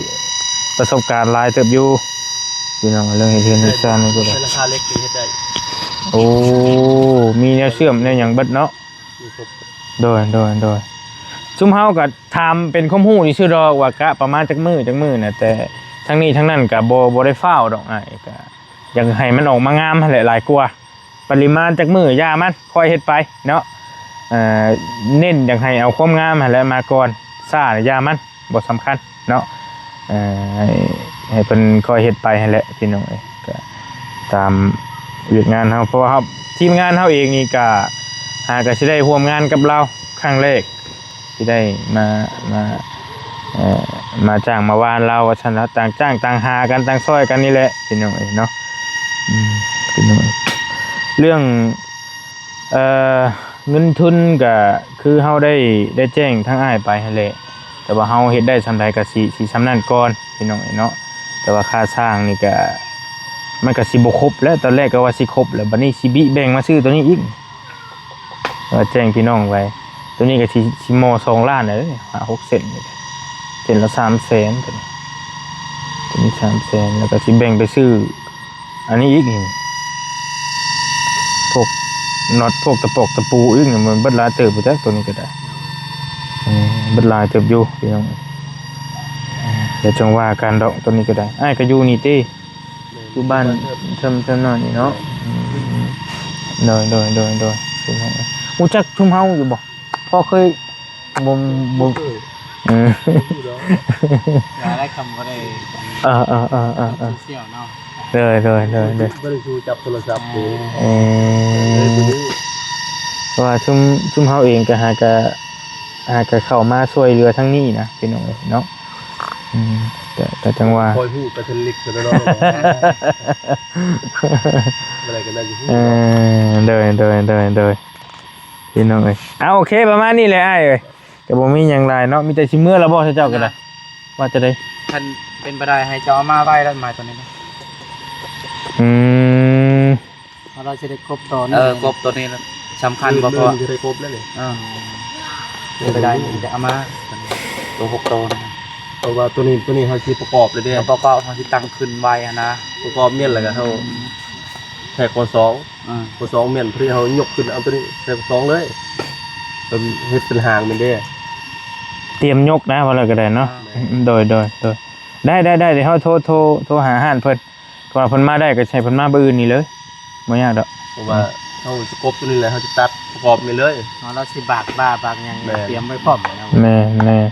ປະສົບການຫຼາຍເຕີບຢູ່ ພີ່ນ້ອງ ເລື່ອງເຮັດເຮືອນເຮັດຊານນີ້ກໍໄດ້ ເປັນຫຼັງຄາເຫຼັກກໍເຮັດໄດ້ ໂອ້ ມີແນວເຊື່ອມແນວຫຍັງເບິດເນາະ ມີຄົບ ໂດຍ ໂດຍ ໂດຍ ຊຸມເຮົາກໍຖາມເປັນຄວາມຮູ້ຊື່ໆດອກວ່າກະປະມານຈັກມື້ ຈັກມື້ນະ ແຕ່ທັງນີ້ທັງນັ້ນກໍບໍ່ ບໍ່ໄດ້ຟ້າວດອກ ອ້າຍກໍຢາກໃຫ້ມັນອອກມາງາມຫັ້ນແຫຼະ ຫຼາຍກວ່າ ປະລິມານຈັກມື້ຢ່າມັນ ຄ່ອຍເຮັດໄປເນາະ ເອີ ເນັ້ນຢາກໃຫ້ເອົາຄວາມງາມຫັ້ນແຫຼະມາກ່ອນ ຊ້ານະຢ່າມັນ ບໍ່ສຳຄັນເນາະ ເອີ ໃຫ້ ໃຫ້ເພິ່ນຄ່ອຍເຮັດໄປຫັ້ນແຫຼະ ພີ່ນ້ອງເອີຍ ກະຕາມວຽກງານເຮົາ ເພາະວ່າເຮົາ ທີມງານເຮົາເອງນີ້ກະ ຫາກະຊິໄດ້ຮ່ວມງານກັບລາວຄັ້ງແລກ ທີ່ໄດ້ມາ ມາ ເອີ ມາຈ້າງມາວານລາວວ່າຊັ້ນລະ ຕ່າງຈ້າງຕ່າງຫາກັນ ຕ່າງຊ່ອຍກັນນີ້ແຫຼະ ພີ່ນ້ອງເອີຍເນາະ ອືມ ພີ່ນ້ອງເອີຍ ເລື່ອງ ເອີ ເງິນທຶນກໍຄືເຮົາໄດ້ ໄດ້ແຈ້ງທາງອ້າຍໄປຫັ້ນແຫຼະ ແຕ່ວ່າເຮົາເຮັດໄດ້ສ່ຳໃດກໍຊິ ຊິສ່ຳນັ້ນກ່ອນ ພີ່ນ້ອງເອີຍເນາະ ແຕ່ວ່າຄ່າສ້າງນີ້ກໍ ມັນກໍຊິບໍ່ຄົບແຫຼະ ຕອນແລກກໍວ່າຊິຄົບແລ້ວ ບັດນີ້ຊິບິແບ່ງມາຊື້ຕົວນີ້ອີກ ວ່າແຈ້ງພີ່ນ້ອງໄວ້ ຕົວນີ້ກໍຊິ ຊິມໍ່ສອງລ້ານແລ້ວເດ້ ຫ້າຫົກເສັ້ນ ເສັ້ນລະສາມແສນ ຕົວນີ້ ຕົວນີ້ສາມແສນ ແລ້ວກໍຊິແບ່ງໄປຊື້ ອັນນີ້ອີກນີ້ ພວກນັອດ ພວກຕະປອກຕະປູອີກນີ້ ມັນເບິດຫຼາຍເຕີບຢູ່ເດ້ ຕົວນີ້ກໍໄດ້ ເອີ ເບິດຫຼາຍເຕີບຢູ່ພີ່ນ້ອງ ດຽວຈັ່ງວ່າກັນດອກ ຕົວນີ້ກໍໄດ້ ອ້າຍກໍຢູ່ນີ້ຕິ ຢູ່ບ້ານເທິງ ເທິງນ້ອຍນີ້ເນາະ ອືມ ໂດຍ ໂດຍ ໂດຍ ໂດຍ ພີ່ນ້ອງ ຮູ້ຈັກຊຸມເຮົາຢູ່ບໍ່? ພໍເຄີຍ ບໍ່ ບໍ່ ບໍ່ ເອີ ບໍ່ຮູ້ດອກ ຫຼາຍໆຄຳບໍ່ໄດ້ ເອີໆໆໆ ໂຊຊຽວເນາະ ໂດຍໆໆໆ ບໍ່ໄດ້ສູ່ຈັບໂທລະສັບເດ້ ເອີ ເອີ ບໍ່ຮູ້ ເພາະວ່າຊຸມ ຊຸມເຮົາເອງກໍຫາກະ ຫາກະເຂົ້າມາຊ່ວຍເຫຼືອທາງນີ້ນະ ພີ່ນ້ອງເອີຍເນາະ ອືມ ກະ ກະຈັ່ງວ່າ ຄ່ອຍຮູ້ໄປເທື່ອເລັກເທື່ອນ້ອຍ ບໍ່ໄດ້ກໍໄດ້ຢູ່ ເອີ ໂດຍໆໆໆ ພີ່ນ້ອງເອີຍ ເອົາ ໂອເຄ ປະມານນີ້ແຫຼະອ້າຍເອີຍ ກໍບໍ່ມີຫຍັງຫຼາຍເນາະ ມີແຕ່ຊິເມືອລະບໍ່ ເຈົ້າກໍໄດ້ ວ່າຈະໄດ້ ຄັນເປັນໄປໄດ້ໃຫ້ເຈົ້າເອົາມາໄວ້ລະ ໄມ້ຕົວນີ້ນະ ອືມ ເຮົາຊິໄດ້ກົບຕໍ່ ເອີ ກົບຕົວນີ້ລະສຳຄັນບໍ່ ເພາະວ່າຊິໄດ້ກົບແລ້ວນີ້ ເອີ ເປັນໄປໄດ້ ຈະເອົາມາ ຕົວຫົກໂຕນະ ເພາະວ່າຕົວນີ້ ຕົວນີ້ເຮົາຊິປະກອບເລີຍເດ້ ປະກອບ ເຮົາຊິຕັ້ງຂຶ້ນໄວ້ຫັ້ນນະ ປະກອບແມ່ນ ແລ້ວກໍເຮົາ ອືມ ແທກຂໍ້ສອງ ອືມ ຂໍ້ສອງແມ່ນ ພໍດີເຮົາຍົກຂຶ້ນເອົາຕົວນີ້ໃສ່ຂໍ້ສອງເລີຍ ເຮັດເປັນຫາງແມ່ນເດ້ ຕຽມຍົກນະ ວ່າແລ້ວກໍໄດ້ເນາະ ອ່າ ໂດຍ ໂດຍ ໂດຍ ໄດ້ ໄດ້ ໄດ້ ດຽວເຮົາໂທ ໂທ ໂທຫາຮ້ານເພິ່ນ ວ່າເພິ່ນມາໄດ້ກໍໃຫ້ເພິ່ນມາມື້ອື່ນນີ້ເລີຍ ບໍ່ຍາກດອກ ເພາະວ່າເຮົາຊິກົບຕົວນີ້ແຫຼະ ເຮົາຊິຕັດປະກອບນີ້ເລີຍ ເຮົາຊິບາກບ້າບາກຫຍັງ ແມ່ນ ຕຽມໄວ້ພ້ອມແລ້ວ ແມ່ນ ແມ່ນ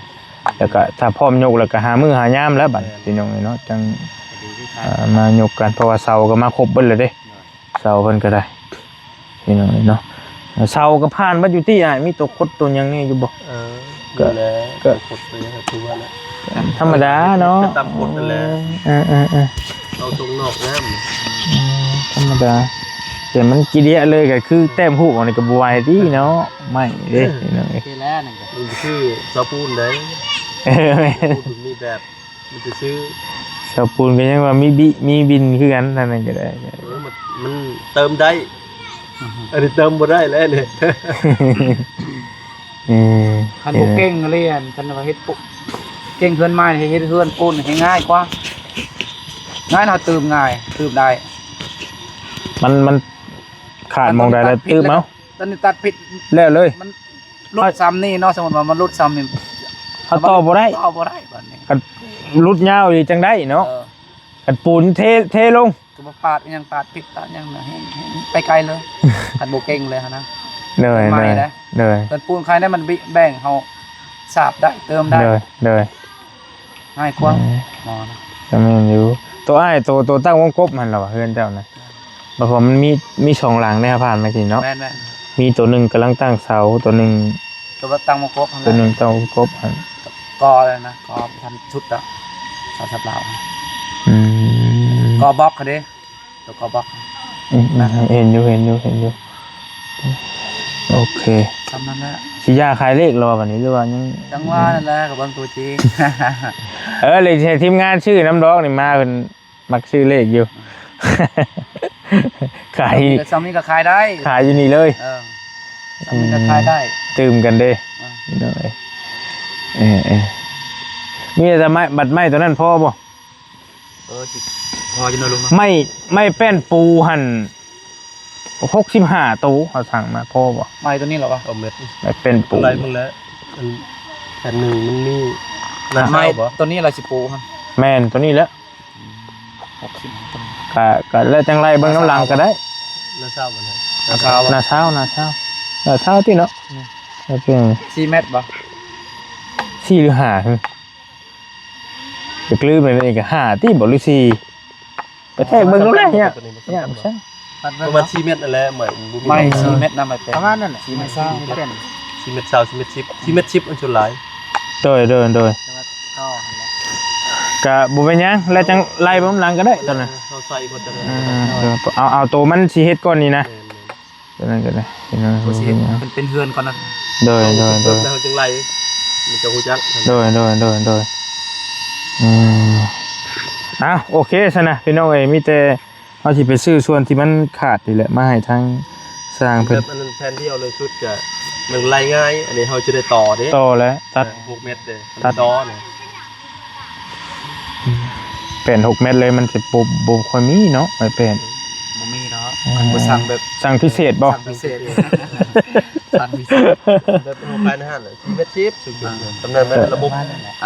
ແລ້ວກໍຖ້າພ້ອມຍົກແລ້ວກໍຫາມື້ຫາຍາມແລ້ວບັດ ແມ່ນ ພີ່ນ້ອງເອີຍເນາະ ຈັ່ງ ມາຍົກກັນ ເພາະວ່າເສົາກໍມາຄົບເບິດແລ້ວເດ້ ເສົາເພິ່ນກໍໄດ້ ພີ່ນ້ອງເອີຍເນາະ ເສົາກໍຜ່ານເບິດຢູ່ຕິອ້າຍ ມີຕົວຄົດຕົວຫຍັງແດ່ຢູ່ບໍ່? ເອີ ກໍ ກໍຕົວຄົດຕົວຫຍັງກໍຄືວ່າແຫຼະ ທຳມະດາເນາະ ຕາມຄົດນັ້ນແຫຼະ ເອີໆໆ ເອົາຕົງນອກງາມ ອືມ ທຳມະດາ ແຕ່ມັນຂີ້ເດຍເລີຍ ກໍຄືແຕ້ມຮູບອອກນີ້ກໍບໍ່ໄຫວຕິເນາະ ໄມ້ເດ້ ພີ່ນ້ອງເອີຍ ຄືແລ້ວນັ້ນກໍ ມັນຄືເສົາປູນເດ້ ເອີ ແມ່ນ ເສົາປູນມີແບບ ມັນຈະຊື້ ເສົາປູນກໍຍັງວ່າມີບິ ມີບິນຄືກັນ ທາງນັ້ນກໍໄດ້ ເອີ ມັນ ມັນເຕີມໄດ້ ອືຮຶ ອັນນີ້ເຕີມບໍ່ໄດ້ແລ້ວນີ້ ເອີ ຄັນບໍ່ເກັ່ງເລີຍ ຄັນວ່າເຮັດປຸ ເກັ່ງເຮືອນໄມ້ ເຮັດເຮືອນປູນໃຫ້ງ່າຍກວ່າ ງ່າຍເນາະ ຕື່ມງ່າຍ ຕື່ມໄດ້ ມັນ ມັນຂາດໝ່ອງໃດແລ້ວຕື່ມເອົາ ຕອນນີ້ຕັດຜິດ ແລ້ວເລີຍ ມັນ ຫຼຸດສ່ຳນີ້ເນາະ ສົມມຸດວ່າມັນຫຼຸດສ່ຳນີ້ ເຮົາຕໍ່ບໍ່ໄດ້ ຕໍ່ບໍ່ໄດ້ບາດນີ້ ຄັນຫຼຸດຍາວອີ່ຫຼີຈັ່ງໄດ້ເນາະ ເອີ ອັນປູນເທ ເທລົງ ກໍບໍ່ປາດຫຍັງ ປາດພິກປາດຫຍັງນະ ແຮງ ແຮງໄປໄກເລີຍ ຄັນບໍ່ເກັ່ງເລີຍຫັ້ນນະ. ໂດຍ ໃໝ່ ໂດຍ ເດ້ ໂດຍ ເພິ່ນປູນໄຄໄດ້ ມັນບິ ແບ່ງເຮົາສາບໄດ້ ເຕີມໄດ້ ໂດຍ ໂດຍ ງ່າຍກວ່າ ອືມ ໝໍນະ. ກໍແມ່ນຢູ່ ໂຕອ້າຍ ໂຕ ໂຕຕັ້ງວົງກົບຫັ້ນລະວະ ເຮືອນເຈົ້ານະ. ແມ່ນ ບໍ່ ເພາະມັນມີ ມີສອງຫຼັງເດ້ ຜ່ານມາກີ້ເນາະ. ແມ່ນໆ ມີໂຕໜຶ່ງກຳລັງຕັ້ງເສົາ ໂຕໜຶ່ງ ໂຕຕັ້ງວົງກົບຫັ້ນແຫຼະ ໂຕໜຶ່ງຕັ້ງວົງກົບຫັ້ນ ກໍແລ້ວນະ ກໍບໍ່ທັນສຸດດອກ ເສົາສຳລາວ. ອືມ ກໍບລັອກຫັ້ນເດ້ ໂຕກໍບລັອກ ອືມໆ ນະ ເຫັນຢູ່ ເຫັນຢູ່ ເຫັນຢູ່. ໂອເຄ ສ່ຳນັ້ນແຫຼະ. ຊິຢ່າຂາຍເລກແລ້ວບັດນີ້ ຫຼືວ່າຍັງ? ຈັ່ງວ່ານັ້ນແຫຼະ ກໍເບິ່ງຕົວຈິງ. ເອີ ເລີຍຊິໃຫ້ທີມງານຊື້ນຳດອກນີ້ ມາເພິ່ນມັກຊື້ເລກຢູ່. ຂາຍ ສ່ຳນີ້ກໍຂາຍໄດ້ ຂາຍຢູ່ນີ້ເລີຍ. ເອີ ສ່ຳນີ້ກໍຂາຍໄດ້ ຕື່ມກັນເດ້ ເອີ ເອີ ເອີ ມີແຕ່ໄມ້ ບັດໄມ້ຕົວນັ້ນພໍບໍ່? ເອີ ຊິພໍຢູ່ເນາະລຸງເນາະ. ໄມ້ ໄມ້ແປ້ນປູຫັ້ນ ຫົກສິບຫ້າໂຕ ເຮົາສັ່ງມາ ພໍບໍ່? ໄມ້ຕົວນີ້ລະວະ? ເອົາເມັດ ໄມ້ແປ້ນປູ ໄລ່ເບິ່ງແລ້ວ ອັນແຜ່ນໜຶ່ງມັນມີໜ້າ ໄມ້ ເສົາບໍ່? ຕົວນີ້ລະຊິປູຫັ້ນ ແມ່ນ ຕົວນີ້ແຫຼະ ອືມ ຫົກສິບ ກະ ກະແລ້ວຈັ່ງໄລ່ເບິ່ງນຳຫຼັງກໍໄດ້. ໜ້າເສົາບໍ່? ໜ້າເສົາ ໜ້າເສົາ ໜ້າເສົາ ໜ້າເສົາຕິເນາະ. ອືມ ໂອເຄ ສີ່ແມັດບໍ່? ສີ່ຫຼືຫ້າ ຈະລືມແລ້ວນີ້ ກໍຫ້າຕິບໍ່ ຫຼື ສີ່ ໄປແທກເບິ່ງດູແຫຼະ. ຍາກ ຍາກ ປະມານສີ່ແມັດນັ້ນແຫຼະ ໄມ້ ໄມ້ສີ່ແມັດນະ ໄມ້ແປ້ນ ປະມານນັ້ນແຫຼະ ສີ່ແມັດ ສີ່ແມັດຊາວ ສີ່ແມັດສິບ ສີ່ແມັດສິບ ອັນສ່ວນຫຼາຍ ໂດຍ ໂດຍ ໂດຍ ແຕ່ວ່າຕໍ່ຫັ້ນແຫຼະ ກະບໍ່ເປັນຫຍັງ ແລ້ວຈັ່ງໄລ່ເບິ່ງນຳຫຼັງກໍໄດ້ຕອນນັ້ນ ເຮົາໃສ່ກ່ອນກໍໄດ້. ອືມ ເອີ ເອົາ ເອົາໂຕມັນຊິເຮັດກ່ອນນີ້ນະ. ແມ່ນ ແມ່ນ ຕົວນັ້ນກໍໄດ້ ເປັນເຮືອນກ່ອນນະ. ໂດຍ ໂດຍ ໂດຍ ແລ້ວເຮົາຈຶ່ງໄລ່ ມັນຈະຮູ້ຈັກ. ໂດຍ ໂດຍ ໂດຍ ໂດຍ ອືມ ອ້າວ ໂອເຄຊັ້ນນະ ພີ່ນ້ອງເອີຍ ມີແຕ່ເຮົາຊິໄປຊື້ສ່ວນທີ່ມັນຂາດນີ້ແຫຼະ ມາໃຫ້ທາງຊ່າງເພິ່ນ ແບບອັນນັ້ນແຜ່ນດຽວເລີຍ ຊຸດກະມັນໄລ່ງ່າຍ. ອັນນີ້ເຮົາຈະໄດ້ຕໍ່ເດ້ ຕໍ່ແລ້ວຕັດ ເອີ ຫົກແມັດເດ້ ຕັດຕໍ່ນີ້ ແປ້ນຫົກແມັດເລີຍ ມັນຈະບໍ່ ບໍ່ຄ່ອຍມີເນາະ ໄມ້ແປ້ນ ບໍ່ມີເນາະ. ເອີ ຄັນບໍ່ສັ່ງແບບ ສັ່ງພິເສດບໍ່? ສັ່ງພິເສດ ສັ່ງພິເສດ ແບບເຮົາຂາຍໃນຮ້ານແຫຼະ ສີ່ແມັດສິບ ສູງສຸດ ອ່າ ຕຳແໜ່ງແມ່ນລະບົບ. ເອີ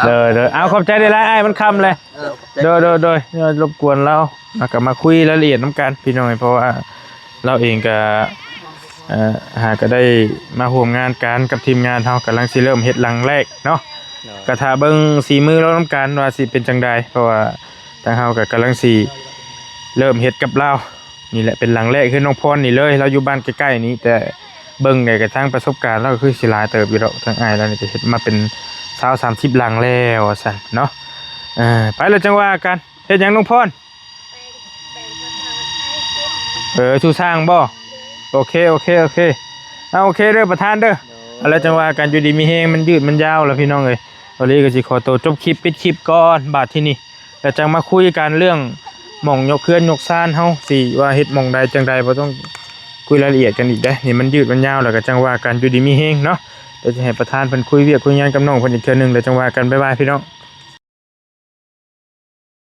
ເດີ ເດີ ເອົາ ຂອບໃຈຫຼາຍໆ ອ້າຍ ມັນຄ່ຳແລ້ວ. ເອີ ໂດຍ ໂດຍ ໂດຍ ຢ່າລົບກວນລາວ ເຮົາກໍມາຄຸຍລາຍລະອຽດນຳກັນ ພີ່ນ້ອງ ເພາະວ່າລາວເອງກໍ ເອີ ຫາກໍໄດ້ມາຮ່ວມງານກັນກັບທີມງານເຮົາ ກຳລັງຊິເລີ່ມເຮັດຫຼັງແລກເນາະ. ໂດຍ ກໍຖ້າເບິ່ງສີມືລາວນຳກັນວ່າຊິເປັນຈັ່ງໃດ ເພາະວ່າທາງເຮົາກໍກຳລັງຊິເລີ່ມເຮັດກັບລາວ. ນີ້ແຫຼະເປັນຫຼັງແລກ ເຮືອນນ້ອງພອນນີ້ເລີຍ ລາວຢູ່ບ້ານໃກ້ໆນີ້ ແຕ່ເບິ່ງໄດ້ກະທາງປະສົບການລາວກໍຄືຊິຫຼາຍເຕີບຢູ່ດອກ ທາງອ້າຍລາວນີ້ກໍເຮັດມາເປັນຊາວສາມສິບຫຼັງແລ້ວວ່າຊັ້ນເນາະ. ເອີ ໄປແລ້ວຈັ່ງວ່າກັນ. ເຮັດຫຍັງນ້ອງພອນ? ແປງ ແປງພາສາໄທເກັບ ເອີ ສູ່ຊ່າງບໍ່? ໂອເຄ ໂອເຄ ໂອເຄ ເອົາ ໂອເຄເດີປະທານເດີ. ເອົາ ແລ້ວຈັ່ງວ່າກັນ ຢູ່ດີມີແຮງ ມັນຍືດມັນຍາວແລ້ວພີ່ນ້ອງເອີຍ. ເອົາ ລີກໍຊິຂໍໂຕຈົບຄລິບ ປິດຄລິບກ່ອນບາດທີນີ້ ແລ້ວຈັ່ງມາຄຸຍກັນເລື່ອງໝ່ອງຍົກເຮືອນຍົກຊານເຮົາ ຊິວ່າເຮັດໝ່ອງໃດຈັ່ງໃດ ບໍ່ຕ້ອງຄຸຍລາຍລະອຽດກັນອີກເດ້. ນີ້ມັນຍືດມັນຍາວແລ້ວກໍຈັ່ງວ່າກັນ ຢູ່ດີມີແຮງເນາະ. ດຽວຊິໃຫ້ປະທານເພິ່ນຄຸຍວຽກຄຸຍງານກັບນ້ອງເພິ່ນອີກເທື່ອໜຶ່ງ ແລ້ວຈັ່ງວ່າກັນ. ບາຍບາຍພີ່ນ້ອງ.